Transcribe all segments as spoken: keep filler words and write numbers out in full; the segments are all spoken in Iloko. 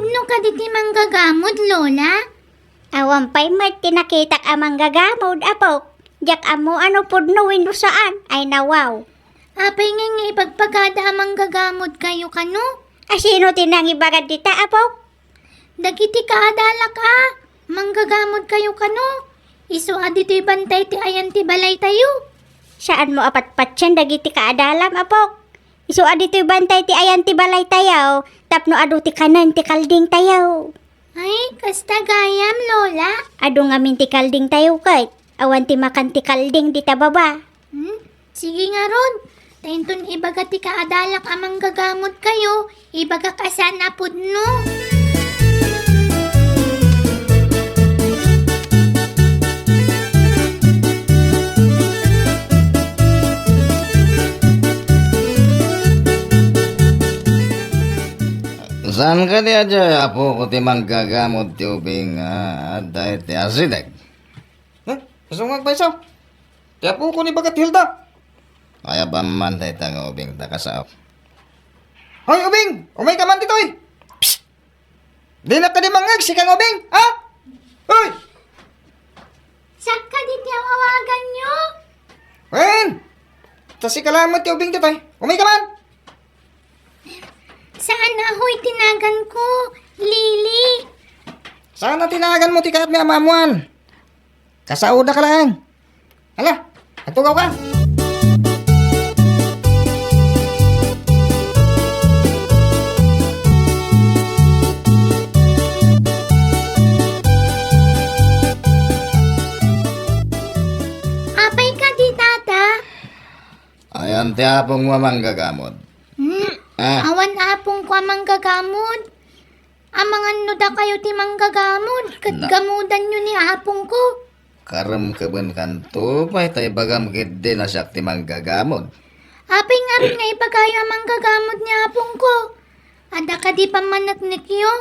No kadi ti manggagamod, Lola? Awan pay met ti nakitak a manggagamod, apok. Diak ammo a no pudno wenno saan. Ay, nawaw. Apay ngay nga ipagpagada a manggagamod kayo kano? A sino ti nangibagad dita, apok? Dagiti kaadalak a, manggagamod kayo kano? Isu a ditoy bantay ti ayan ti balaytayo. Saanmo a patpatien dagiti kaadalam, apok. Isu a ditoy bantay ti ayan ti balaytayo, tapno adu ti kanen ti kaldingtayo. Ay, kasta gayam, Lola. Adu ngamin ti kaldingtayo ket awan ti makan ti kalding dita baba. Hmm? Sige ngarud, ta inton ibaga ti kaadalak a manggagamod kayo, ibagak a saan a pudno. Saan kadi a diay apok ti manggagamod ti ubing, ah, adda iti asideg? Eh, sungag pay isu. Ti apok ni baket Hilda. Ay, awan man dayta nga ubing ta kasaok. Hoy, ubing! Umayka man ditoy! Psst! Dinak kadi mangngeg, sika nga ubing, ha? Hoy! Siak kadi ti awawaganyo? Wen! Ta sika laeng met ti ubing ditoy. Umayka man! Saan a hoy ti naganko, Lily. Saan a ti naganmo ti kayatmi a maammoan? Kasaodaka laeng. Hala, agtugawka. Apay kadi, Tata? Ayan ti apongmo a manggagamod. Hmm? Ah. Awan apongko a manggagamod. Amangan no dakayo ti manggagamod, ket Na- gamudanyo ni apongko. Karem kebenkanto pay ta ibagam ketdi a siak ti manggagamod. Apay ngarud nga ibagayo a manggagamod ni apongko? Adda kadi pammaneknekyo?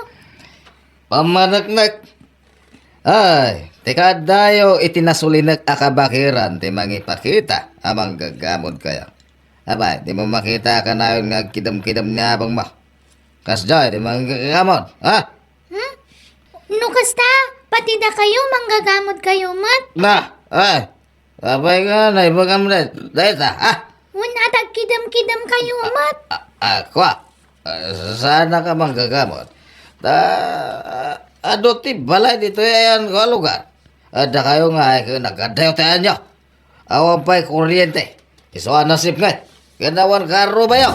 Pammaneknek? Ay, ti kaaddayo iti nasulinek a kabakiran ti mangipakita a manggagamod kayo. Apay, dimo makita a kanayon nga agkidemkidem ni apongmo? Kasdiay ti manggagamod, ha? Hmm? No kasta, pati dakayo, manggagamod kayo met? Na, ay, apay nga, naibagam da, dayta, ha? Wen a tagkidemkidem kayo met? A, a, a, kua, a, saan a ka manggagamot? Ta, a, adu ti balay ditoy ayan ko a lugar. Adda kayo nga ay kayo nagkadayo ti ayanyo. Awan pay kuryente. Isu a nasipnget. Ken awan karrubayo.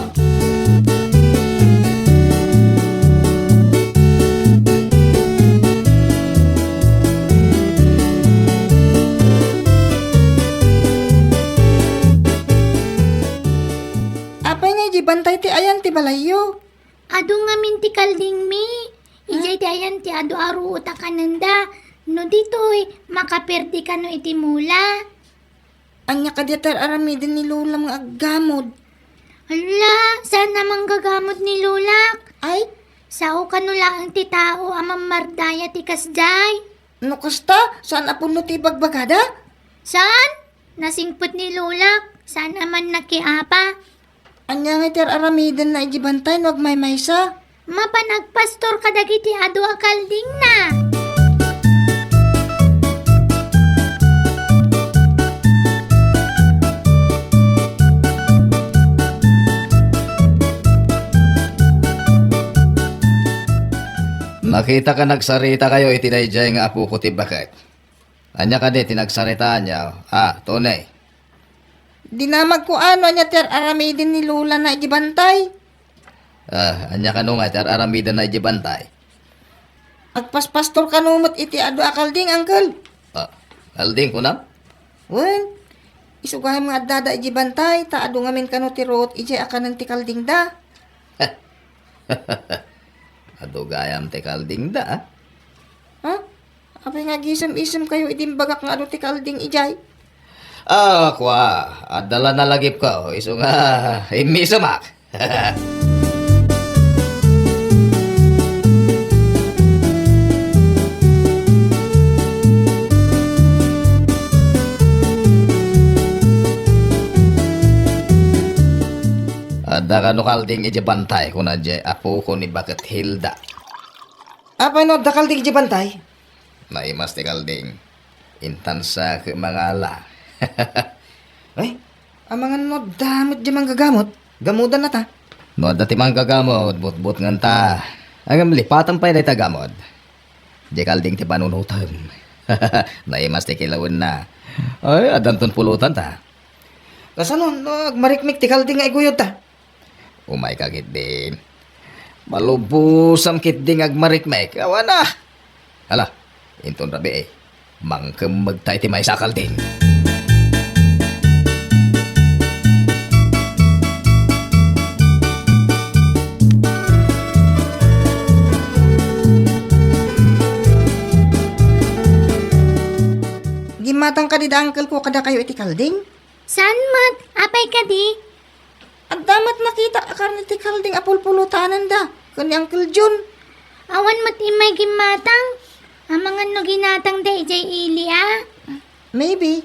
Apay nga idiay bantay ti ayan ti balayyo? Adu ngamin ti kaldingmi. Idiay ti ayan ti adu a ruot a kanenda. No ditoy, makaperdi kano iti mula. Ania kadi ti ar-aramiden ni Lolam nga aggamod? Hala, saan a manggagamod ni Lolak? Ay? Sao kano laeng ti tao a mammardaya ti kasdiay? No kasta, saan a pudno ti ibagbagada? Saan? Nasingpet ni Lolak, saan a mannakiapa. Ania ngay ti ar-aramidenna idiay bantay no agmaymaysa? Mapan agpastor kadagiti adu a kaldingna. Nakitaka nagsarita kayo iti daydiay nga apoko ti baket. Ania kadi ti nagsaritaanyo? Ah, Tony. Dinamagko a no ania ti ar-aramiden ni Lolana idiay bantay. Ah, ania kano nga ti ar-aramiden na idiay bantay? Agpaspastor kano met iti adu a kalding, Uncle. Ah, kalding kunam? Wen, isu gayam nga addada idiay bantay, ta adu ngamin kano ti ruot idiay a kanen ti kaldingda. Adu gayam ti kaldingda, ah? Ha? Apay nga agisem-isem kayo idi imbagak nga adu ti kalding idiay? Ah, kua, adda la nalagipko, isu nga immisemak. Adda kano kalding idiay bantay, kuna diay apoko ni Baket Hilda. Apay no adda kalding idiay bantay? Naimas ti kalding. Intansa ket mangala. Ay, amangan no adda met diay manggagamot? Gamudan na ta. No adda ti manggagamot, butbutngen ta. Ngem lipatan pay dayta gamod. Diay kalding ti panunutem. Naimas ti kilawenna. Ay, addanton pulutan ta. Kasano no agmarikmik ti kalding nga iguyod ta? Umayka ketdi. Malubosam ketdi nga agmarikmek. Awan a. Hala, inton rabii, mangkemmeg ta iti maysa a kalding. Gimmatang kadi da uncle ko kadakayo iti kalding? Saan met? Apay kadi? Adda met nakitak a karne ti kalding a pulpulutananda ken ni Uncle John. Awan met immay gimmatang. Amangan no ginatangda idiay ili a? Maybe.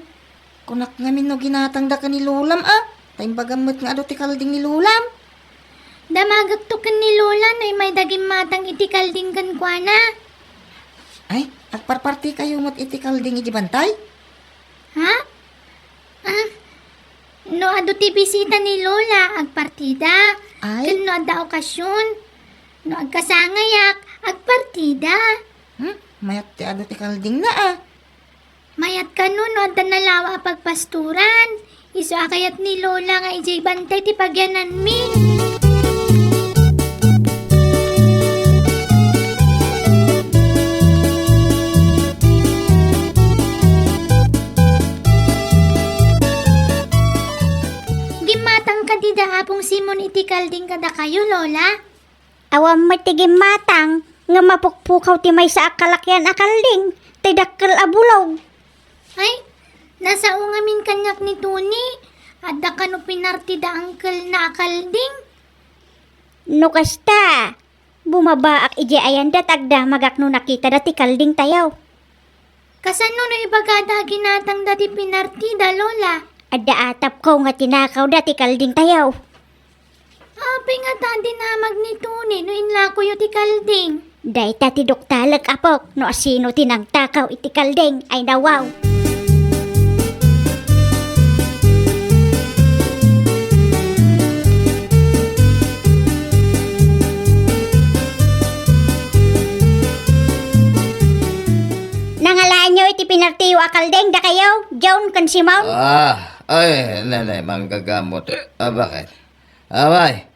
Kunak ngamin no ginatangda ken ni Lolam a. Ta imbagam met nga adu ti kalding ni Lolam. Damagekto ken ni Lola no imayda gimmatang iti kalding kenkuana. Ay, agparpartikayo met iti kalding idiay bantay? Ha? Ah, no adu ti bisita ni Lola, agpartida. Ay. Ken no adda okasion, no agkasangayak, agpartida. Hmm? Mayat ti adu ti kaldingna a. Mayat kano no adda nalawa a pagpastoran. Isu a kayat ni Lola nga idiay bantay ti pagyananmi. Gimmatang kadi da Apong Simon iti kalding kadakayo, Lola? Awan met ti gimmatang nga mapukpukaw ti maysa a kalakian a kalding, ti dakkel a bulog. Ay, nasao ngamin kaniak ni Tony. Adda kano pinartida angkelna a kalding? No kasta, bumabaak idiay ayanda ta agdamagak no nakitada ti kaldingtayo. Kasano no ibagada a ginatangda ti pinartida, Lola? Adda atapko nga tinakawda ti kaldingtayo. Apay ngata a dinamag ni Tony no inlakoyo ti kalding? Dayta ti duktalek, apok, no asino ti nangtakaw iti kalding. Ay, nawaw. Nangalaanyo iti pinartiyo a kalding, dakayo, John ken Simon? Ah, ay, nanay, manggagamot. Ah, bakit? Abay,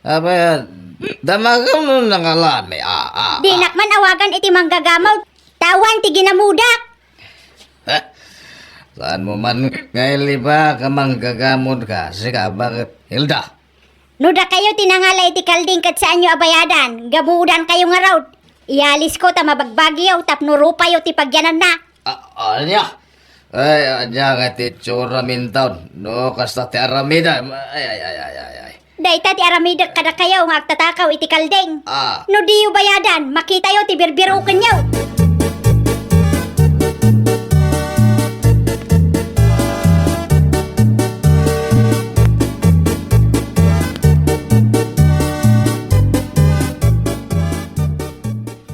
abay, ah, damagam no nangalami, ah, ah, ah. Dinak man awagan iti manggagamot, ta awan ti ginamudak. Saan mo man nga ilibak a manggagamot ka, sika, bakit, Hilda? No dakayo ti nangala iti kalding ket saanyo a bayadan, gamudankayo ngarud. Ialisko ta mabagbagyo tapno rupayo ti pagyananna. Ah, ania? Ay, ania nga ti itsura mi intawon? No, kasta ti aramidem. Ay, ay, ay, ay, ay, ay. Dayta ti aramidek kadakayo nga agtatakaw iti kalding. Ah. No diyo bayadan, makitayo ti birbirokenyo.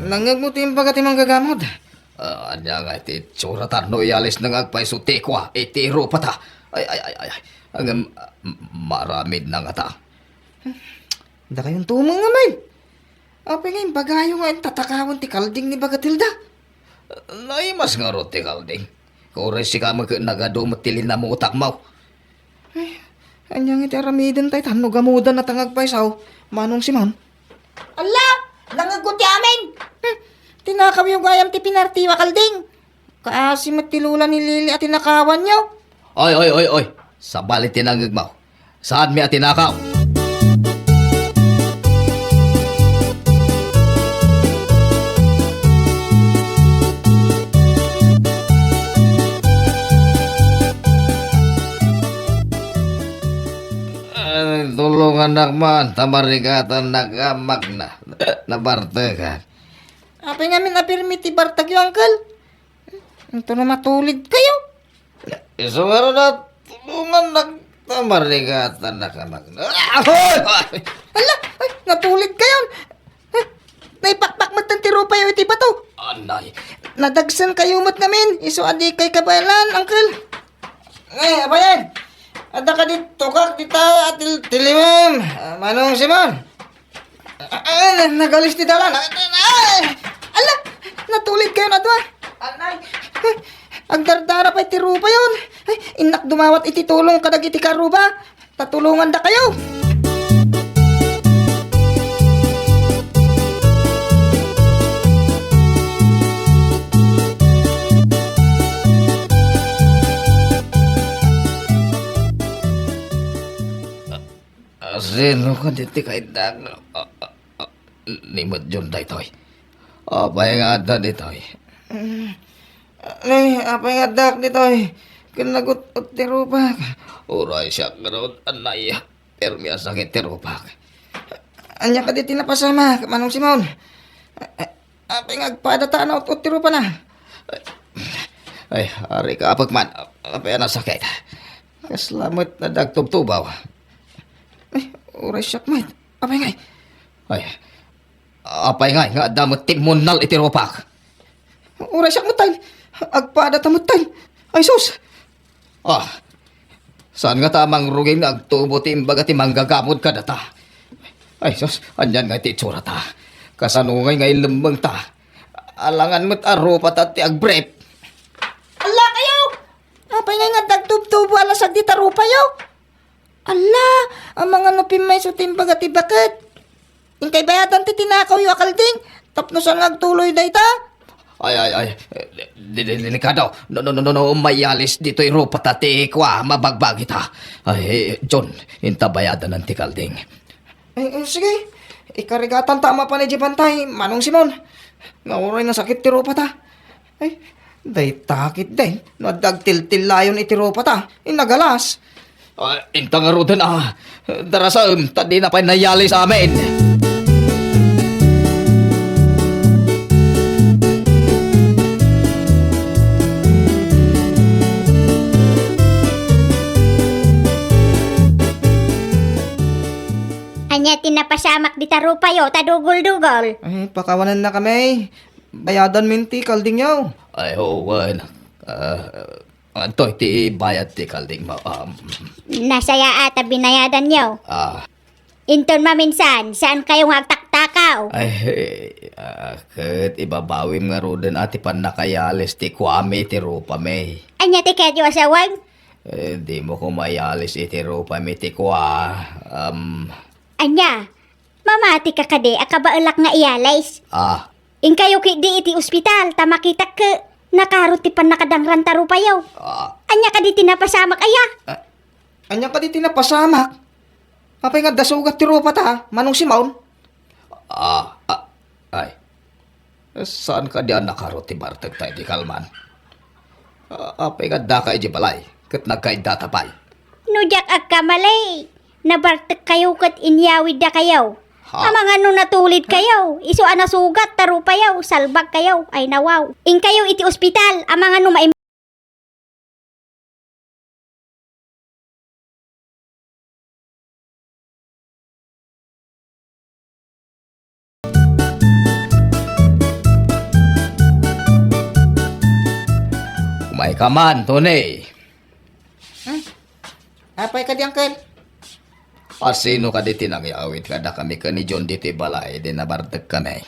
Nangngegmo ti imbaga ti manggagamot? Ah, ania nga iti itsurata no ialisna nga agpayso ti kua iti rupata? Ay, ay, ay, ay, ay. Ngem, ah, m-, maaramidna ngata. Dakayon tumeng, amay. Apay nga imbagayo nga intatakawan ti kalding ni Baga Tilda? Naimas ngarud ti kalding. Uray sika met ket nagadu met ti linamutakmo. Ay, ania nga iti aramiden tay tapno gamudanna ta nga agpayso, Manong Simon? Alla! Nangngegko ti amin! Hmm, tinakawyo gayam ti pinartiyo a kalding. Kaasi met ti lola ni Lili a tinakawanyo. Oy, oy, oy, oy! Sabali ti nangngegmo. Saanmi a tinakaw. Ay, tulongannak man, ta marigatan nakamakna. Nabartekan. Apay ngamin a pirmi ti bartekyo, Uncle? Intono matulidkayo. Isu ngarud a tulongannak ta marigatan nakamakna. Ahoy! Hala! Ay, natulidkayon! Ay, naipakpak met ti rupayo ti bato. Anay. Nadagsen kayo met ngamin, isu a dikay kabaelan, Uncle. Eh, abayan. Adda kadi tukak dita a til-, tilimem. Ah, Manong Simon. Ah, ah, nagalis ti dalan. Ah, ah, ah. Ala, natulid kayo na dua. Anay. Eh, agdardara pay ti rupayon. Ay, innak dumawat iti tulong kadagiti karuba. Tatulongandakayo. Ah, sino kadi ti kaidak? Ah, ah, ah, ni Medyon daytoy. Apay nga adda ditoy? Mm. Ni, apay nga addak ditoy? Ken nagut-ot ti rupak. Uray siak ngarud, anay. Permi a sakit ti rupak. Ania kadi ti napasamak, Manong Simon? Apay nga agpada ta naut-ot ti rupana? Ay, ari ka, apek man. Apay a nasakit? Kasla met na dagtubtubaw. Ay, uray siak met. Apay ngay? Ay, apay ngay nga adda met timmunnal iti rupak? Uray siak met tay. Agpada ta met tay. Ay, sus! Ah, saan nga ta mangrugin nga agtubo ti imbaga ti manggagamod kadata? Ay, sus, anian ngay ti itsurata? Kasano ngay nga ilemmengta? Alangan met a rupata ti agbrief. Ala kayo! Apay ngay nga dagtubtubo a lasag dita rupayo? Ala, amangan no pimmayso ti imbaga ti baket. Inkay bayadan ti tinakawyo a kalding, tapno saan nga agtuloy dayta? Ay, ay, ay, eh, de-, de-, delikado. No, no, no, no, no, mayalis ditoy rupata ti kua, mabagbagita. Ay, eh, John, inta bayadanan ti kalding. Eh, eh, sige, ikarigatan ta mapan idiay bantay, Manong Simon. Nga uray nasakit ti rupata. Ay, dayta ketdi, no adda agtiltillayon iti rupata, inagalas. Ah, inta ngaruden a, darasem, ta dina pay nayalis amin. Ania ti napasamak dita rupayo, ta dugol-dugol? Ay, pakawanenna kami. Bayadanmin ti kaldingyo. Ay, oo, wen. Ah, anto ti bayad ti kaldingmo? Um, Nasayaat a binayadanyo. Ah. Inton maminsan, saan kayo nga agtaktakaw? Ay, ah, ket ibabawim ngaruden a ti pannakayalis ti kuami iti rupami. Ania ti kayatyo a sawen? Eh, dimo koma iyalis iti rupami ti kua. Um, Ania? Mamati ka kadi a kabaelak nga iyalis? Ah. Inkayo ketdi iti ospital, ta makitak ket nakaro ti pannakadangran ta rupayo. Ah. Ania kadi ti napasamak aya? Ah, ania kadi ti napasamak? Apay nga adda sugat ti rupata, Manong Simon? Ah, ah, ay. Saan kadi a nakaro ti bartekta iti kalman? Ah, apay nga addaka idiay balay, ket nagkaiddata pay? No diak agkamali, nabartekkayo ket inyawiddakayo. Ha? Amangan no natulidkayo, isu a nasugat ta rupayo, salbagkayo, ay nawaw. Inkayo iti ospital, amangan no maim- Umayka man, Tony. Hmm? Apay kadi, Uncle? A, sino kadi ti nangyawid kadakami ken ni John ditoy balay idi nabartekkami?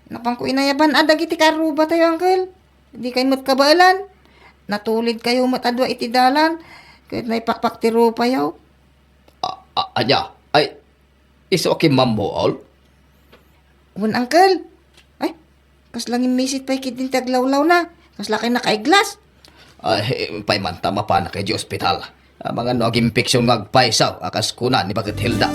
Napanko inayaban a dagiti karrubatayo, Uncle. Dikay met kabaelan. Natulidkayo met a dua iti dalan, ket naipakpak ti rupayo. A, a, ania? Ay, isu a kimmammuol? Wen, Uncle. Ay, kasla ngimmisit pay ketdin ti aglawlawna. Kasla kay nakaiglas. Ay, pay man ta mapanak idiay ospital. Amangan no agimpeksion nga agpayso a kas kuna ni Baket Hilda.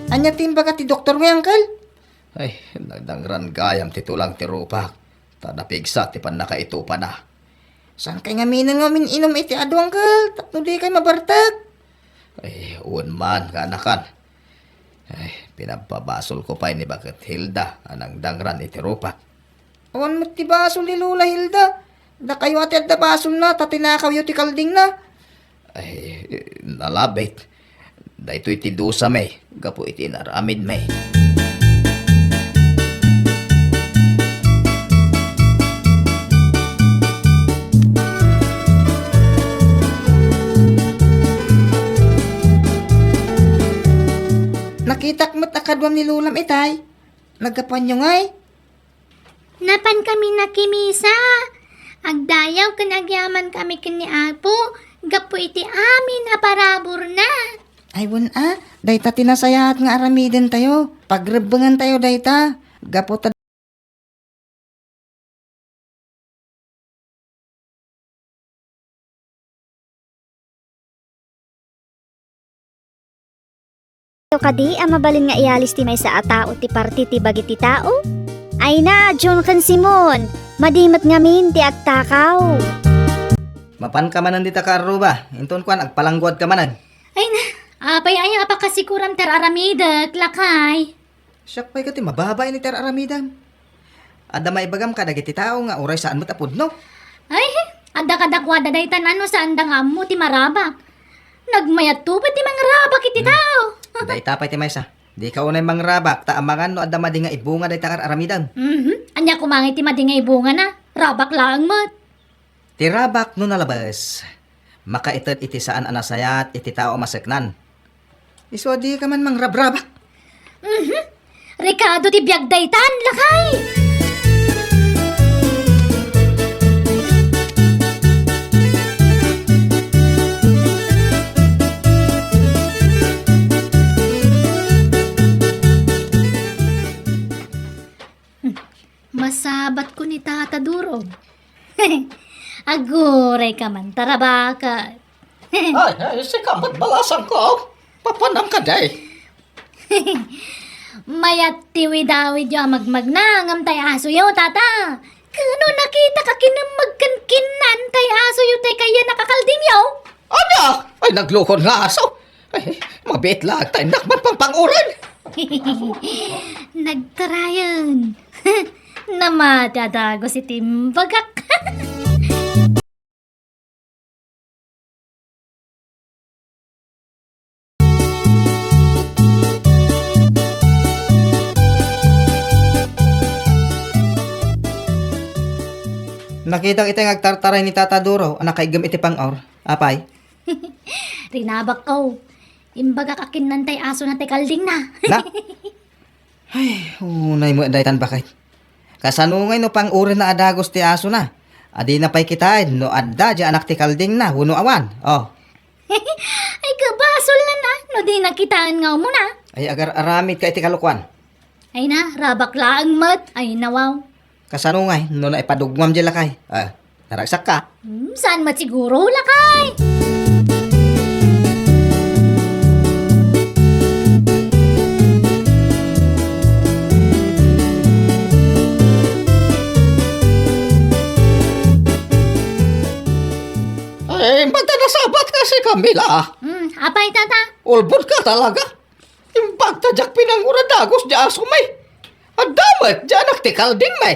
Ania ti imbaga ti doktor, Uncle? Ay, nagdangran gayam ti tulang ti rupak, ta napigsa ti pannakaitupana. Saan kay ngaminen nga umin-inum iti adu, Uncle, tapno dikay mabartek? Ay, wen man, kaanakan. Ay, pinabpabasolko pay ni Baket Hilda a nangdangran iti rupak. Awan met ti basol ni Lola Hilda. Dakayo a ti adda basolna, ta tinakawyo ti kaldingna. Ay, nalabit. Daytoy ti dusami gapu iti inaramidmi. Nakitak met a kaduam ni Lolam itay. Naggapuanyo ngay? Napankami nakimisa. Agdayaw ken agyaman kami ken ni Apo gapu iti amin a paraburna. Ay, wen a, dayta ti nasayaat nga aramidentayo. Pagrebbengentayo dayta. Gapu ta Kadi a mabalin nga ialis ti maysa a tao ti parti ti bagi ti tao? Ay na, John ken Simon, madi met ngamin ti agtakaw. Mapanka manen dita kaarruba, inton kuan, agpalangguadka manen. Ay na, apay aya a pakasikuram ti ar-aramidek, lakay? Siak pay ket ti mababain iti ar-aramidem. Adda maibagam kadagiti tao nga uray saan met a pudno? Ay, adda kadakuada daytan a no saanda nga ammo ti marabak. Nagmayat to pay ti mangrabak iti Hmm. tao. Dayta pay ti maysa. Dika unay mangrabak, ta amangan no adda madi nga ibunga dayta ar-aramidem. Mhm. Ania koma ngay ti madi nga ibungana? Rabak laeng met. Ti rabak no nalabes, makaited iti saan a nasayaat iti tao a maseknan. Isu a dika man mangrabrabak. Mhm. Rekado ti biag daytan, lakay! Masabatko ni Tata Duro. Aguray ka man, tarabakat. Ay, ay, sika met balasangko. Papanam ka, day. Mayat ti widawidyo a magmagna ngem tay asoyo, Tata. Kano nakita ka kinemmeg ken kinnan tay asoyo tay kayat a kakaldingyo? Ania? Ay, naglukon nga aso. Ay, mabiit laeng ta innak man pangpanguren. Nagtarayen. Namati a dagus iti imbagak. Nakitak iti nga agtartaray ni Tata Duro a nakaiggem iti pang-or. Apay? Rinabakko. Imbagak a kinnan tay asona ti kaldingna. Na? Ay, unay met daytan baket. Kasano ngay no pang-urenna a dagus ti asona? A dina pay kitaen no adda diay anak ti kaldingna wenno awan. Oh. Ay, kabasolna na no dina kitaen nga umuna. Ay, agar-aramidka iti kalokuan. Ay na, rabak laeng met. Ay, nawaw. Kasano ngay no naipadugmam diay lakay? Ah, naragsakka? Hmm, saan met siguro, lakay? Ay, imbag ta nasabat kasi, Camila. Hmm, apay, Tata? Ulbod ka talaga. Imbag ta diak pinangura dagus diay asomi. Adda met diay anak ti kaldingmi.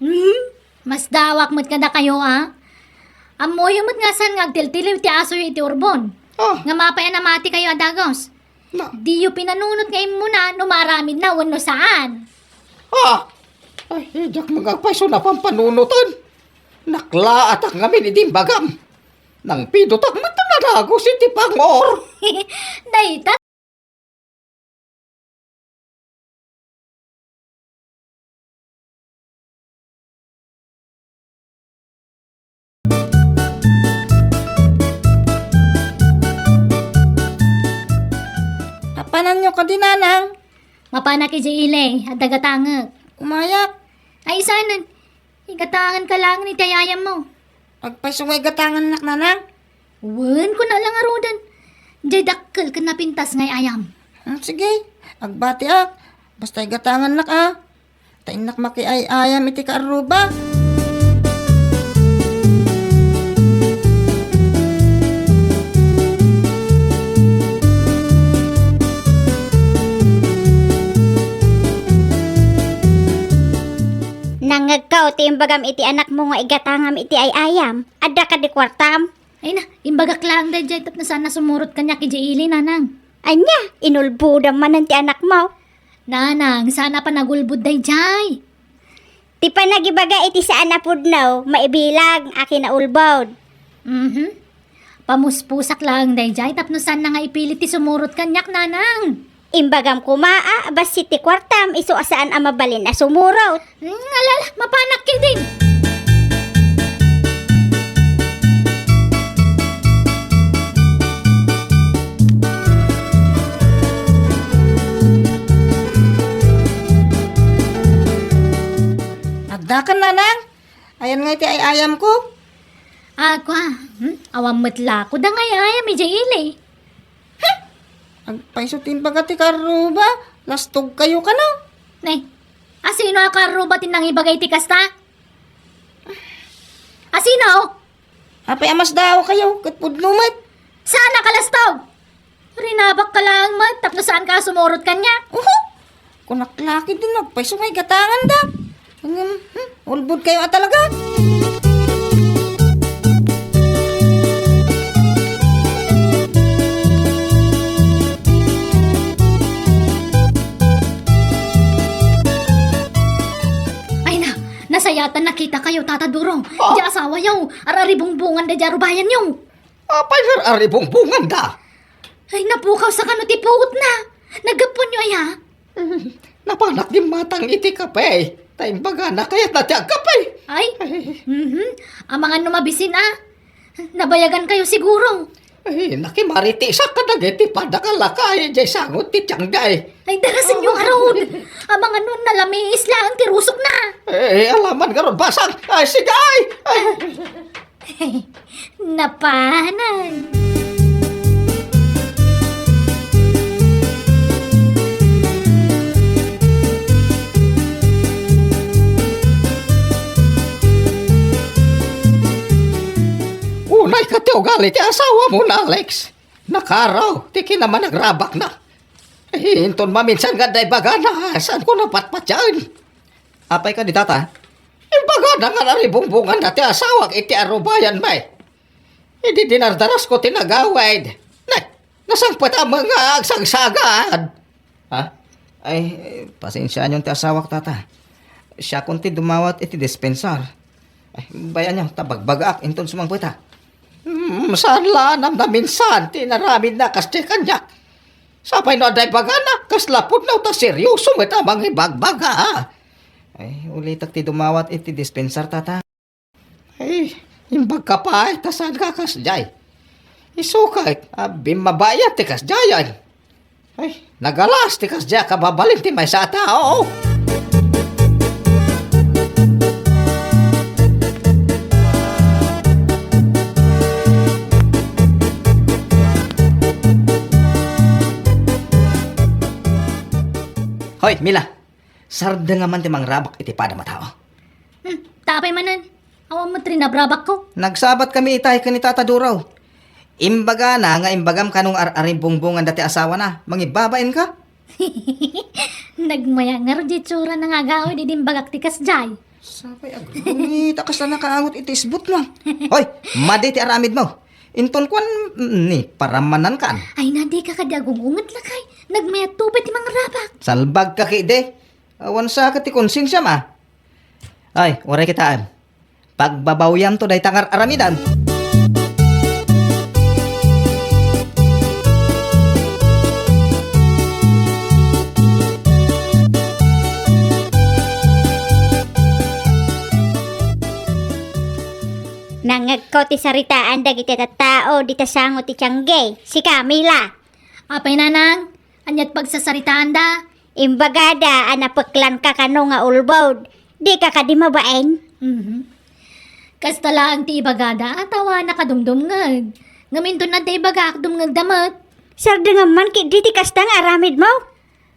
Hmm? Masdawak met kadakayo, a? Ammoyo met nga saan nga agtiltiliw ti asoyo iti urbon. Ah. Nga mapay a namatikayo a dagus. Na. Diyo pinanunot nga immuna no maaramidna wenno saan. Ah! Ay, diak mangagpayso a pampanunoten. Naklaatak ngamin idi imbagam. Nangpidotak met a nadagus iti pangor. Dayta. Apananyo kadi, Nanang? Mapanak idiay ili, adda gatangek. Umayak. Ay, isanen. Igatanganka laeng iti ay-ayammo. Agpayso nga igatangannak, Nanang? Wen, kuna la ngaruden. Diay dakkel ken napintas nga ay-ayam. Hmm, sige, agbatiak. Basta igatangannak, a. Ta innak makiay-ayam iti kaarruba. Nang Nangngegko ti imbagam iti anakmo nga igatangam iti ay-ayam. Adda kadi kuartam? Ay na, imbagak laeng daydiay tapno saan a sumurot kaniak idiay ili, nanang. Ania, inulbodam manen ti anakmo? Nanang, saan a panagulbod daydiay. Ti panagibaga iti saan a pudno, maibilang a kinaulbod. Mhm. Pamuspusak laeng daydiay tapno saanna nga ipilit ti sumurot kaniak, nanang. Imbagam koma a bassit ti kuartam isu a saan a mabalin a sumurot. Hmm, alala, mapanak ketdin. Addakan, nanang? Ayan nga iti ay-ayamko. Ah, kua, hmm? Awan met la ko da nga ay-ayam idiay ili. Agpayso ti imbaga ti karruba, lastogkayo kano? Nay, asino a karruba ti nangibaga iti kasta? Asino? Apay a masdaawkayo ket pudno met? Saan a kalastog? Rinabakka laeng met tapno saanka a sumurot kaniak. Uhu! Kunak la ketdin agpayso nga igatanganda. Ngem, hmm, ulbodkayo a talaga. Ay na, nasayatan nakitakayo, Tata Duro. Ah? Diay asawayo, ar-aribungbonganda diay arubayanyo. Apay nga ar-aribungbonganda? Ay, napukawsa kano ti puotna. Naggapuanyo aya? Hmm, napanak dimmatang iti kape. Ta imbagana kayatna ti agkape. Ay, mhm. Amangan no mabisin a. Nabayagankayo siguro. Ay, nakimaritisak kadagiti pada nga lakay, diay sango ti tiangday. Ay, darasenyo ngarud. Amangan no nalamiis laeng ti rusokna. Eh, alaman ngarud, basang. Ay, sige, ay. Ay. Napanan. Unay ket ti ugali ti asawam, Alex. Nakaraw ti kinamanagrabakna. Eh, inton maminsan nga adda ibagana, saanko napatpatien. Apay kadi, Tata? Imbagada nga ar-aribungbonganda ti asawak iti arubayan met. Idi dinardarasko ti nagawid. Nay, nasangpet a nga agsagsagad. Ha? Ay, pasensiayon ti asawak, Tata. Siakon ti dumawat iti dispensar. Ay, bay-anyo, ta bagbagaak inton sumangpet a. Hmm, saan la a namnaminsan ti inaramidna kasdi kaniak. Sapay no adda ibagana, kasla pudno ta serioso met a mangibagbaga. Ay, ulitek ti dumawat iti dispensar, Tata. Ay, imbagka pay ta saanka kasdiay. Isu ket, a, bimmabayat ti kasdiayen. Ay, nagalas ti kasdiay a kababalin ti maysa a tao. Hoy, Mila! Sardengam man ti mangrabak iti padam a tao. Hmm, ta apay manen? Awan met rinabrabakko. Nagsabatkami itay ken ni Tata Duro. Imbagana nga imbagam kano nga ar-, aribungbonganda ti asawana. Mangibabainka? Nagmaya ngarud diay itsurana nga agawid idi imbagak ti kasdiay. Sapay agruni ta kasla nakaangot iti isbutna. Hoy, madi ti aramidmo. Inton kuan, mm, ni, paramanankan. Ay na, dika kadi agungunget, lakay. Nagmayatto pay ti mangrabak. Salbagka ketdi. Awan sa ket ti konsensiam a. Ay, uray kitaem. Pagbabawiamto dayta nga ar-aramidam. Nangngegko ti saritaan dagiti tattao dita sango ti tiangge. Sika, Mila. Apay, nanang? Ania't pagsasaritaanda? Imbagada a napeklanka kano nga ulbod. Dika kadi mabain? Mhm. Kasta laeng ti ibagada, a, ta awan a kadumdumngeg. Ngem inton adda ibagak, dumngegda met. Sardengam man ketdi ti kasta nga aramidmo?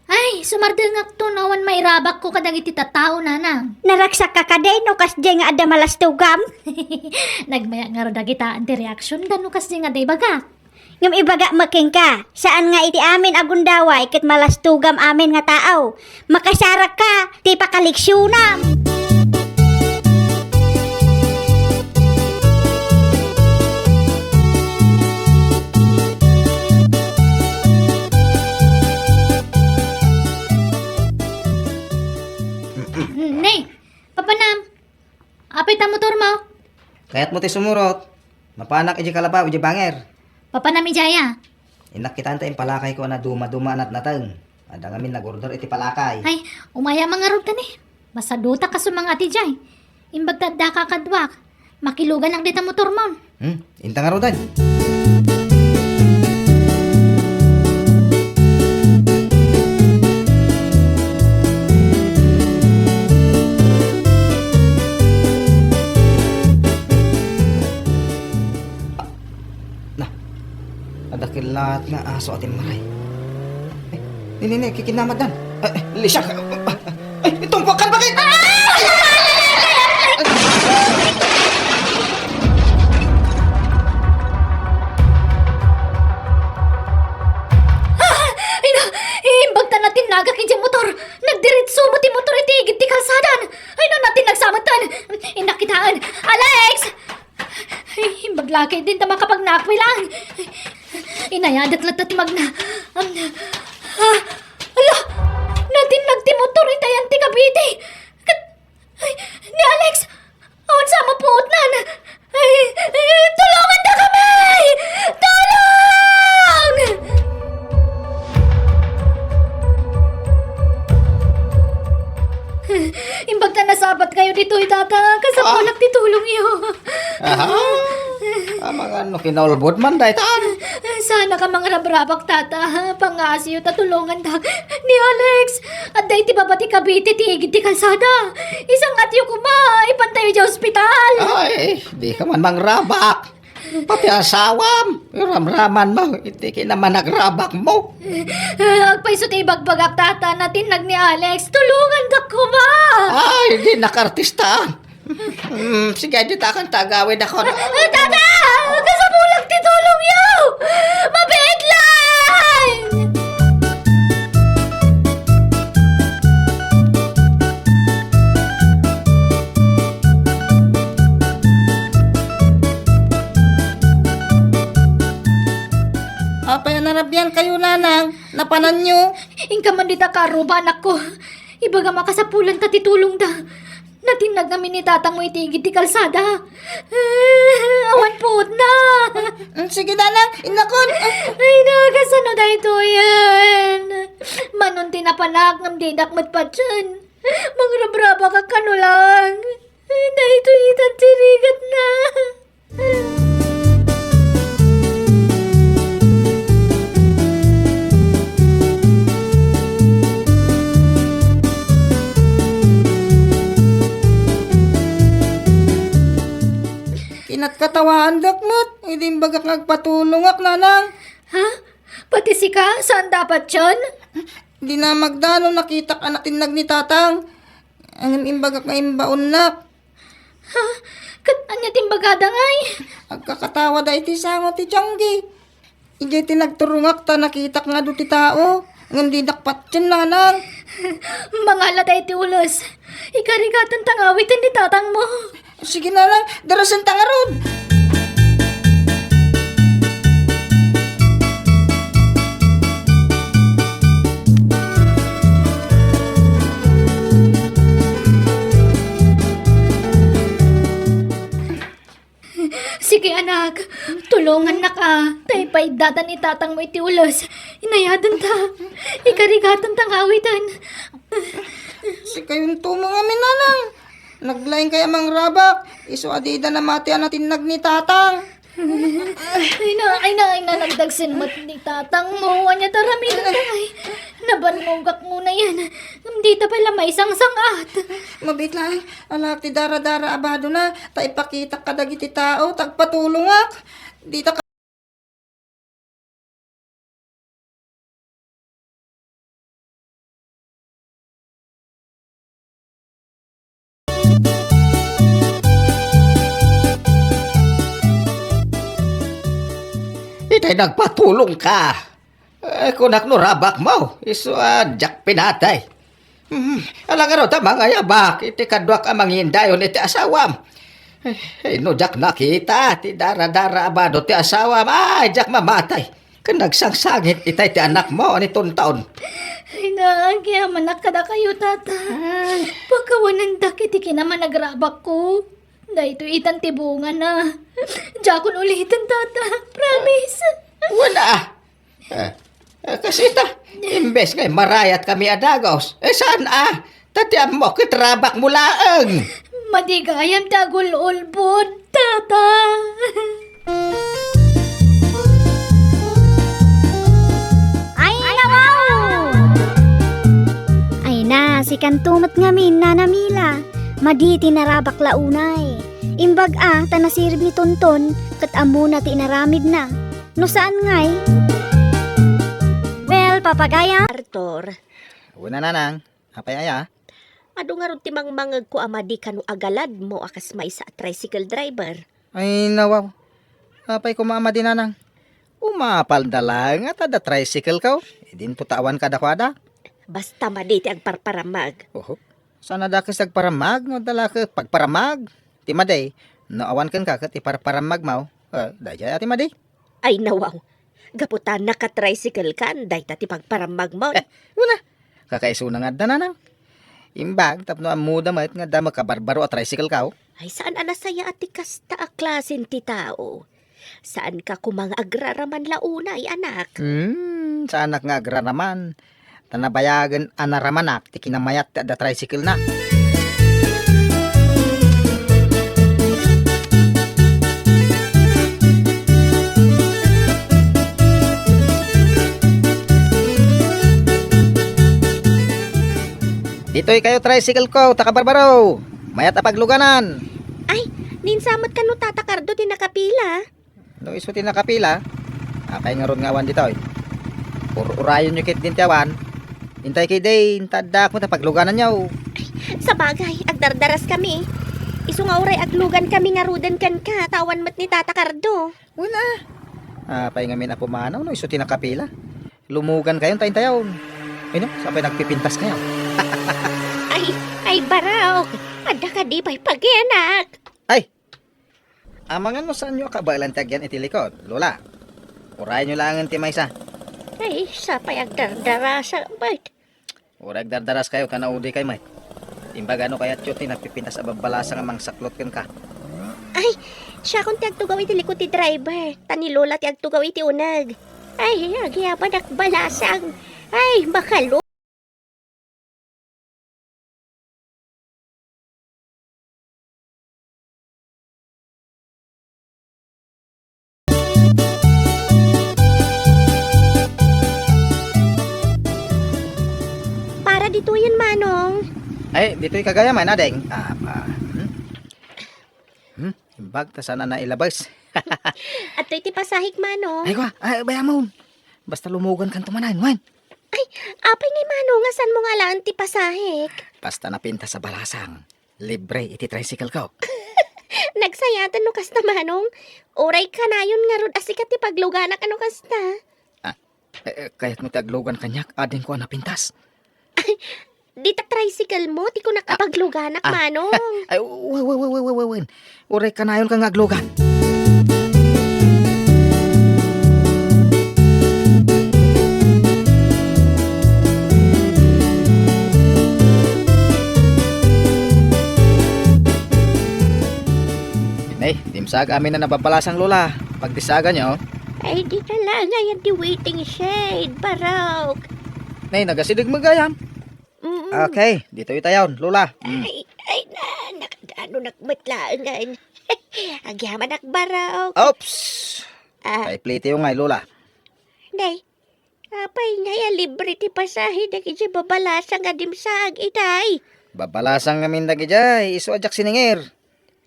Ay, sumardengakto no awan mairabakko kadagiti tattao, nanang. Naragsakka kadi no kasdiay nga adda malastogam? Nagmayak ngarud a kitaen ti reaksionda no kasdiay nga adda ibagak. Ngem ibagak met kenka, saan nga iti amin a gundaway ket malastogam amin nga tao. Makasarakka ti pakaleksionam. Pay ta motormo? Kayatmo ti sumurot? Mapanak idiay kalapaw, idiay banger. Mapanam idiay a. Innak kitaen ta impalakayko a naduma-duma a natnateng. Adda ngamin nag-order iti palakay. Ay, umay a mangarud kani. Masadutak a sumanga-at idiay. Imbag ta addaka kaduak. Makiluganak dita motormon. Hmm, inta ngaruden. Na, adda kellaat nga aso a timmaray. Ay, ni, ni, ni, kikinamadan. Ay, ay, Lisiak. Ay, tungko, kalbakit! Ay! Ah! Ay na, imbag ta natinnagak idiay motor. Nagdiretso met ti motor iti igid ti kalsada. Ay na, natinnag sa met. Innak kitaen. Alex! Ay, imbag la ketdin ta makapagnakwil lang. Inayadak latta ti magna. Am, ah, ala! Natinnag ti motor iti ayan ti Cavite. Ket, ay, ni Alex! Awan sa mapuotnan! Ay, ay, tulongandakami! Tulong! Imbag ta nasabatkayo ditoy, Tata, kasapulak ti tulongyo. Aha. Amangan no kinaulbod man daytan. Saanak a mangrabrabak, Tata. Pangaasiyo ta tulongandak. Ni Alex, adda iti baba ti Cavite ti igid ti kalsada. Isangatyo koma, ipantayo idiay ospital. Ay, dika man mangrabak. Pati asawam, ramramanmo iti kinamanagrabakmo. Agpayso ti ibagbagak, Tata, natinnag ni Alex. Tulongandak koma. Ay, dinak artista. Hmm, sige, dita kanta agawidakon. Ah, Tata! Kasapulak ti tulongyo! Mabiit lang! Apay a narabiankayo, nanang? Napananyo? Inka man dita karuba, anakko. Ibagam a kasapulanta ti tulongda. Natinnag ngamin ni tatangmo iti igid ti kalsada. Awan puotna. Mm, sige, nanang, innakon. Ay na, kasano daytoyen? Manon ti napanak ngem dinak met patien. Mangrabrabak a kano lang. Daytoy ita ti rigatna. Kinatkatawaandak met, idi imbagak nga agpatulongak, nanang. Ha? Pati sika, saan dapat yon? Di na magdano nakitak a natinnag ni tatang. Ngem imbagak nga imbaonnak. Ha? Ket ania ti imbagada ngay? Agkakatawada iti sango ti Chonggi. Idiay ti nagturongak ta nakitak nga adu ti tao, ngem dinak patien, nanang. Mangala ta iti ules. Ikarigatanta nga awiten ni tatangmo. Sige, nanang, darasenta ngarud. Sige, anak, tulongannaka, ta ipaiddatan ni tatangmo iti ules. Inayadenta. Ikarigatanta nga awiten. Sikayonto met ngamin, nanang. Naglaingkay a mangrabak, isu a dida namati a natinnag ni tatang. Ay na, ay na, ay na, nagdagsen met ni tatangmo. Ania ti aramidenta? Ay, nabannogak ngarud. Ngem dita pay la maisangsang-at. Mabiit laeng, alaek ti daradara a badona, ta ipakitak kadagiti tao, ta agpatulongak. Dita Itay nagpatulongka. Eh, kunak no rabakmo, isu a diak pinatay. Hmm, ala ngarud ta mangayabak iti kaduak a mangindayon iti asawam. Eh, no diak nakita ti daradara a bado ti asawam, ay, diak mamatay. Ken nagsangsangit itay ti anakmo a ni Tonton. Ay, naagyaman kadakayo, Tata. Ay. Pakawanendak iti kinamanagrabakko. Daytoy itan ti bungana. Diakon uliten, Tata. Promise. Wala. Eh, eh, kasita, imbes nga marayatkami a dagus, eh, saan a? Ta ti ammok, ket rabakmo laeng. Madi gayam ti agul-ulbod, Tata. Ay, nawaw! Ay na, sikanto met ngamin, Nana Mila. Madi ti narabak la unay. Imbag a, ta nasirib ni Tonton, ket ammona ti inaramidna. No saan ngay? Well, papagayam. Arthur. Una, Nanang. Apay aya? Adu ngarud ti mangmangegko a madi kano agaladmo a kas maysa a tricycle driver? Ay, nawaw. Apay koma a madi, Nanang? Umapalda laeng a ta adda tricycle-ko. Idinto ta awan kadakuada. Basta madi ti agparparamag. Oho. Saan a dakes agparamag no adda la ket pagparamag? Ti madi, no awan kenka ket iparparamagmo, eh, daydiay a ti madi. Ay, nawaw. Gapu ta naka-tricycle kan, dayta ti pagparamagmo. Eh, una. Kakaisuna nga adda, Nanang. Imbag tapno ammoda met nga adda makabarbaro a tricycle-ko. Ay, saan a nasayaat ti kasta a klasen ti tao. Saanka koma nga agraraman la unay, anak. Hmm, saanak nga agraraman. Ta nabayagen a naramanak ti kinamayat ti adda tricycle-na. Ditoy kayo tricycle-ko, ta kabarbaro. Mayat a pagluganan. Ay, ninsamet kano Tata Cardo ti nakapila? No isu ti nakapila, apay ngarud nga awan ditoy? Ur-urayonyo ketdin ti awan. Intay ketdi, inta addaak met a paglugananyo. Sabagay, agdardaraskami. Isu nga uray aglugankami ngaruden kenka, ta awan met ni Tata Cardo. Wen a. Apay ngamin a pumanaw no isu ti nakapila? Lumugankayon ta intayon. Ay no, sapay nagpipintaskayo. Ay, ay, Barok! Adda kadi pay pagianak? Ay, amangan no saanyo a kabaelan ti agyan iti likod, Lola. Urayenyo laengen ti maysa. Ay, sapay agdardarasa met. Uray agdardaraskayo ta naudikayo met. Imbag no kayatyo ti nagpipintas a babbalasang a mangsaklot kenka. Ay, siakon ti agtugaw iti likod ti driver, ta ni Lola ti agtugaw iti uneg. Ay, agyamanak balasang. Ay, makalu- Para ditoyen, Manong. Ay, ditoy kagayam, Ading. Ah, ah, hmm? Hmm? Imbag, ta saan a nailabes. Adtoy ti pasahek, Manong. Ay, kwa, ay, bayamon. Basta lumugankanto manen, wen. Ay, apay ngay, Manong, a saanmo nga alaen ti pasahek? Basta napintas a balasang, libre iti tricycle-ko. Nagsayaten no kasta, Manong. Uray kanayon ngarud a sika ti pagluganak a no kasta. Ah, eh, eh, kayatmo ti aglugan kaniak, adingko a napintas. Dita tricycle-mo ti kunak a pagluganak, Manong. Ay, wen, wen, wen. Uray kanayonka nga aglugan. Nay, dimsaag amin a nababalasang, Lola. Pagdisaganyo. Ay, dita la ngay a di waiting shed, Barok. Nay, nagasideg met gayam. Mm-mm. Okay, ditoy tayon, Lola. Mm. Ay, ay, na, nakadanunak met laengen. Agyamanak, Barok. Oops! Ah. Paiplitiyo ngay, Lola. Nay, apay ngay a libre ti pasahe dagiti babalasang a dimsaag itay? Babalasang ngamin dagiti, isu a diak siningir.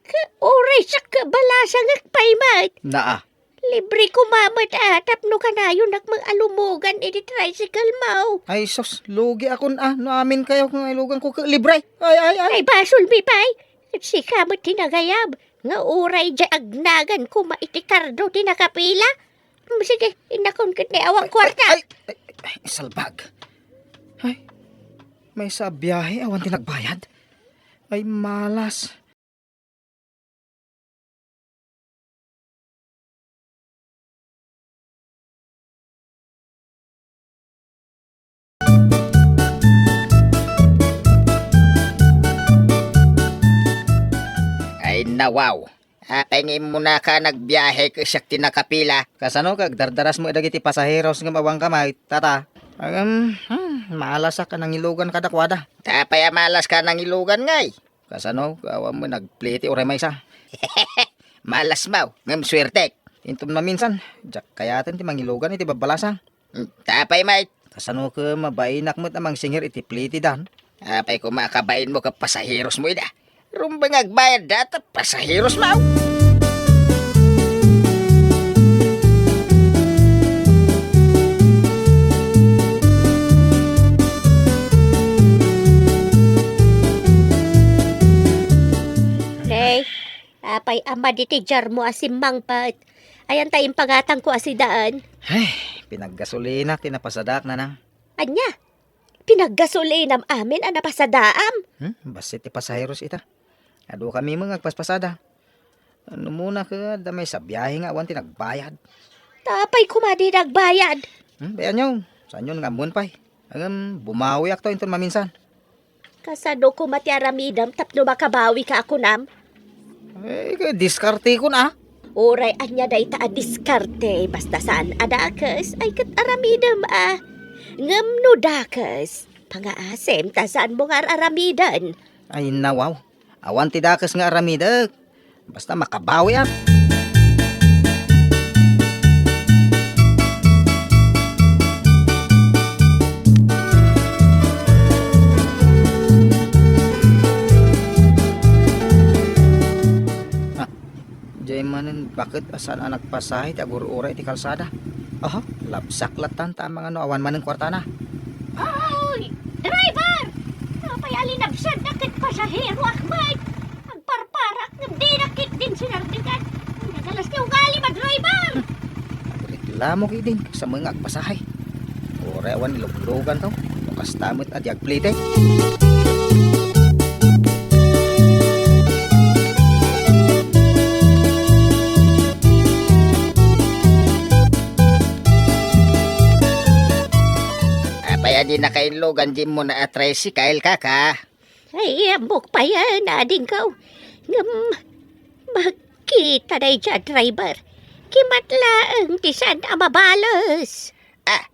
Ka, uray sakka balasangak pay met. Naa. Libre koma met a tapno kanayonak met a lumugan iti tricycle-mo. Ay, sus, lugiakon a, no aminkayo nga iluganko ket libre. Ay, ay, ay. Ay, basolmi pay. Sika met ti nagayab, nga uray diay agnagan koma iti kardo ti nakapila. Mm, sige, innakon ket ni awan kuarta. Ay, ay, ay, ay, salbag. Ay, maysa a biahe, awan ti nagbayad. Ay, malas. Ay, nawaw. Apay nga immunaka a nagbiahe ket siak ti nakapila? Kasano ket agdardarasmo dagiti pasaheros ngem awanka met, tata? Ngem, hmm, malasak a nangilugan kadakuada. Ta apay a malaska a nangilugan ngay? Kasano, awan met nagplete uray maysa? Malasmaw, ngem suertek. Inton maminsan, diak kayaten ti mangilugan iti babbalasang. Hmm, ta apay met? Kasano ket mabainak met a mangsingir iti plete dan? Apay koma a kabainmo ket pasaherosmo ida? Rumbeng agbayadda ta pasaherosmaw. Nay, apay a madi ti jarmo a simmangpet? Ayan ta impagatangko a sidaan. Ay, pinaggasolinak ti napasadaak, nanang. Ania? Pinaggasolinam amin a napasadaam? Hmm, bassit ti pasaheros ita. Adu kami met nga agpaspasada. Ano muna ket adda maysa a biahe nga awan ti nagbayad. Ta apay koma di nagbayad? Hmm, bayanyo. Saanyo nga ammoen pay. Ngem bumawiakto inton maminsan. Kasano koma ti aramidem tapno makabawika a kunam? Eh, diskartekon a. Uray ania dayta a diskarte, basta saan a dakes, ay ket aramidem a. Ngem no dakes, pangaasem ta saanmo nga ar-aramiden. Ay, nawaw. Awan ti dakes nga aramidek. Basta makabawiak. Ah, diay manen, baket a saan a nagpasahe ti agur-uray iti kalsada. Aha, labsak lattan ta amangan no awan manen kuartana. Oy, driver! Apay a linabsadda ket pasaheroak met? Agparparak ngem dinak ketdin sinardekan. Nagalas ti ugalim a driver! Agreklamo ketdin ket sa met nga agpasahe. Uray awan ilugluganto, no kasta met a di agplete. Apay a di nakainlugan diay immuna a tricycle, kaka? Ay, ammok payen, adingko. Ngem, makita daydiay a driver. Kimat laeng ti saan a mabales. Ah,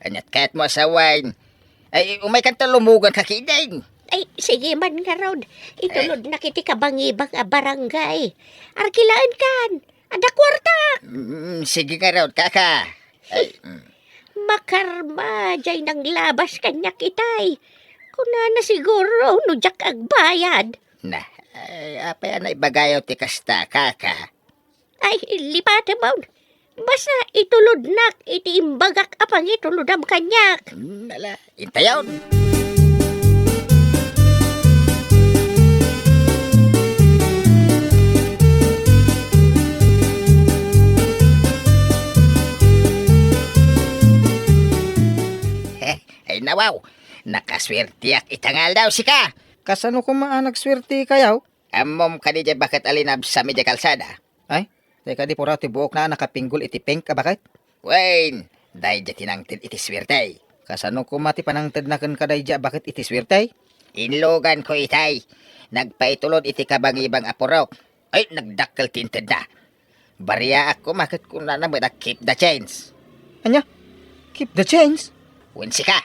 aniat kayatmo a sawen? Ay, umaykanto, lumuganka ketdin. Ay, sige man ngarud. Itulodnak iti kabangibang a barangay. Arkilaenkan. Adda kuartak. Mm, sige ngarud, kaka. Ay, mm. Makarma, diay nanglabas kaniak itay. Kunana siguro no diak agbayad. Na, ay, apay a naibagayo ti kasta, kaka? Ay, lipatem, Basta itulodnak iti imbagak a pangitulodam kaniak. Hmm, ala, intayon. Ay, nawaw, nakaswertiak ita nga aldaw, sika. Kasano koma a nagswertikayo? Ammom kadi diay baket a linabsam idiay kalsada? Ay, tay kadi puraw ti buokna a nakapinggol iti pink a baket? Wen, daydiay ti nangted iti suerte. Kasano koma ti panangtedna kenka daydiay a baket iti suerte? Inluganko itay. Nagpaitulod iti kabangibang a purok. Ay, nagdakkel ti intedna. Bariaak koma ket kunana met a keep the change. Ania? Keep the change? Wen, sika.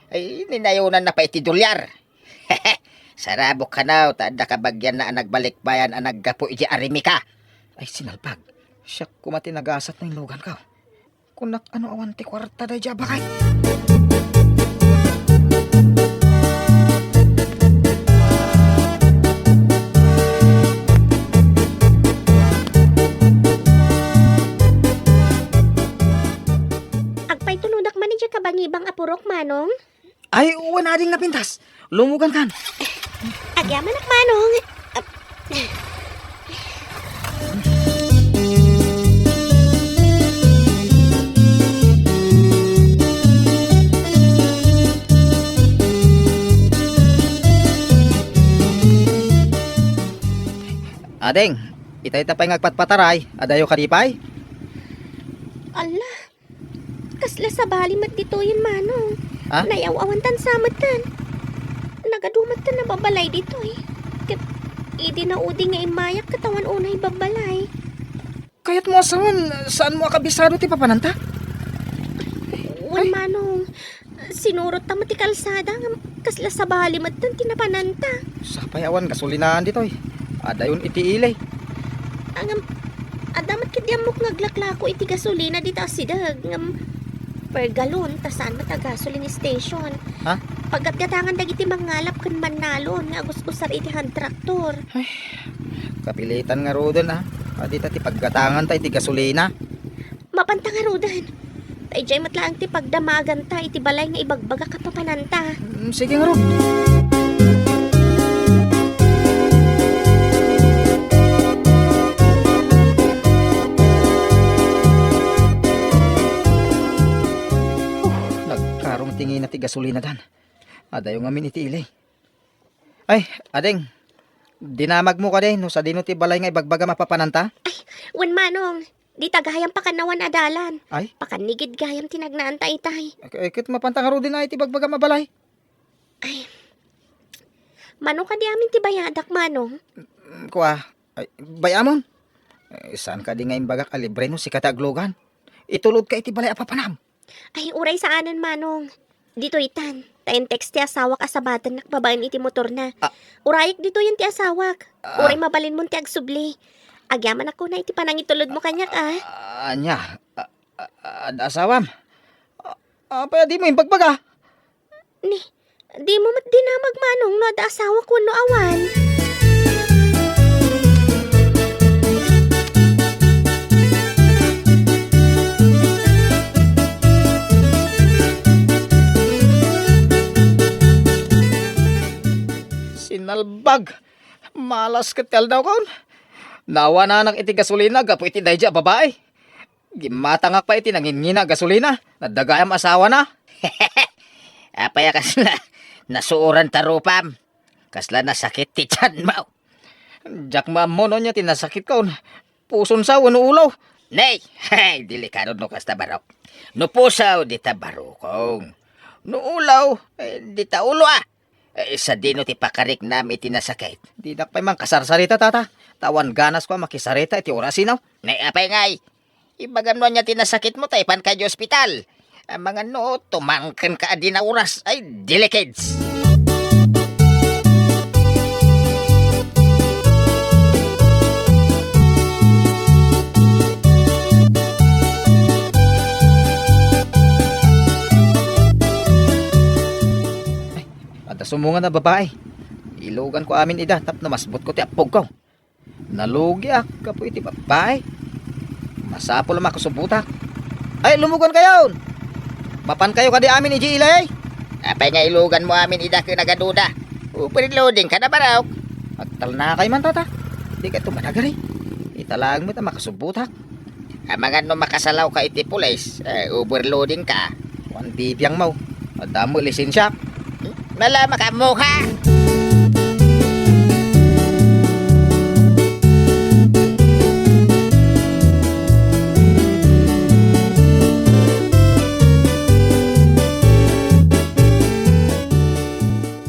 Ay, ninayonanna pay ti dolyar. Sarabok kano, ta adda kabagianna a nagbalikbayan a naggapu idiay arimika. Ay, sinalpag. Siak koma ti nagasat no inluganko. Kunak, ano, awan ti kuarta daydiay a baket? Agpaitulodak man idiay kabangibang a purok, Manong. Ay, wen, ading napintas. Lumugankan. Agyamanak, Manong. Ading, itay ta pay nga agpatpataray, adayo kadi pay? Ala, Kasla sabali met ditoyen, Manong. Ha? Nayaw-awan tan sa metten. Nagadu metten a babalay ditoy. Ket Idi naudi nga immayak ket awan unay babbalay. Kayatmo a sawen, saanmo a kabisado ti papananta? Wen, Ay. Manong, sinurotta met ti kalsada, ngem kasla sabali met ti napananta. Sapay awan gasolinaan ditoy. Adayon iti ili. Ngem, adda met ketdi ammok nga aglaklako iti gasolina dita asideg, ngem per galon, ta saan met a gasoline station. Ha? Paggatgatangan dagiti mangngalap ken mannalon nga agusgusar iti hand tractor. Ay, kapilitan ngaruden, a. A, dita ti paggatanganta iti gasolina. Mapanta ngaruden. Ta idiay met laeng ti pagdamaganta iti balay nga ibagbagak a papananta. Mm, sige ngarud. Uh, nagkarong ti ngina ti gasolinadan. Adayo ngamin iti ili. Ay, ading, dinamagmo kadi no sadino ti balay nga ibagbagam a papananta? Ay, wen, Manong, dita gayam pakan awan a dalan. Ay? Pakan ni gid gayam ti nagnaanta itay. Ay, ket mapanta ngaruden iti ibagbagam a balay? Ay, mano kadi amin ti bayadak, Manong? Mm, kua, ay, bay-amon? Eh, saan kadi nga imbagak a libre no sika ti aglugan? Itulodka iti balay a papanam. Ay, uray saanen, Manong. Ditoy tan, ta in-text ti asawak a sabatennak babaen iti motorna. Ah. Urayek ditoyen ti asawak. Ah. Uray mabalinmon ti agsubli. Agyamanak kuna iti panangitulodmo kaniak, a. Ah, ania? Ah, ah, ah, asawam? Ah, apay a dimo imbagbaga? Ni, dimo met dinamag, Manong, no adda asawak wenno awan. Sinalbag! Malas ket ti aldawkon. Naawananak iti gasolina gapu iti daydi a babai. Gimmatangak pay iti nangingina a gasolina. Nadagayam asawana. Apay a kasla nasuoran ta rupam? Kasla nasakit ti tianmo? Diak maammo no ania ti nasakitkon. Puson sa wenno ulo? Nay! Hey, delikado no kasta barok. No puso, dita barukong. No ulo, eh, dita ulo, a. Eh, sadino ti pakariknam iti nasakit? Dinak pay mangkasarsarita, tata. Ta awan ganasko a makisarita iti orasino. Nay, apay ngay? Ibagam no ania ti nasakitmo ta ipanka iti ospital. Amangan no, tumangkenka a dina oras. Ay, dili kids. Ay, adda sumungan a babai. Iluganko amin ida tapno masbutko ti appogko. Nalugiak gapu iti babbai. Masapul a makasubotak. Ay, lumugankayon! Mapankayo kadi amin idiay ili? Apay nga iluganmo amin ida ken agaduda? Overloading ka na, barok. Agtalnakay man, tata. Dikay to managari. Ita laeng met a makasubotak. Amangan no makasalawka iti pulis, eh, overloading ka. Wan bibiangmo. Adda met lisensiak. Nala, makaammoka.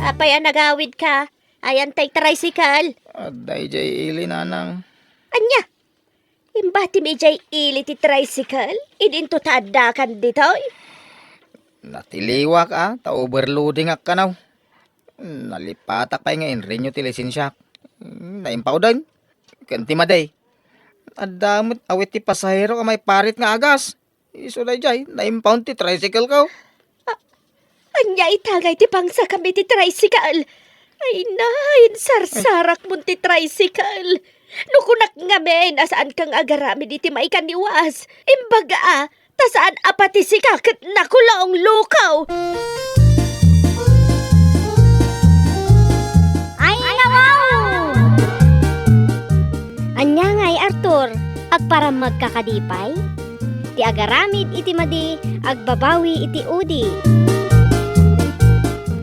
Apay a nagawidka? Ayan tay tricycle. Adda idiay ili, nanang. Ania? Imbatim idiay ili ti tricycle? Idinto ta addakan ditoy? Natiliwak, a, ta overloadingak kano. Nalipatak pay nga inrenew ti lisensiak. Naimpawden. Ken ti madi. Adda met awit ti pasahero a maiparit nga agas. Isu daydiay, na-impound ti tricycle ko. A-, ania ita ngay ti pangsakam iti tricycle? Ay, nay, insarsarakmon ti tricycle. No kunak ngamin a saanka nga agaramid iti maikanniwas, imbaga, ta saan a pati sika ket nakulong, lukaw. Ay, nawaw! Ania ngay, Arthur? Agparammagka kadi pay? Ti agaramid iti madi, agbabawi iti udi.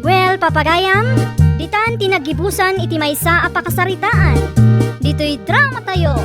Well, papagayam, ditan ti naggibusan iti maysa a pakasaritaan. Ditoy drama tayo.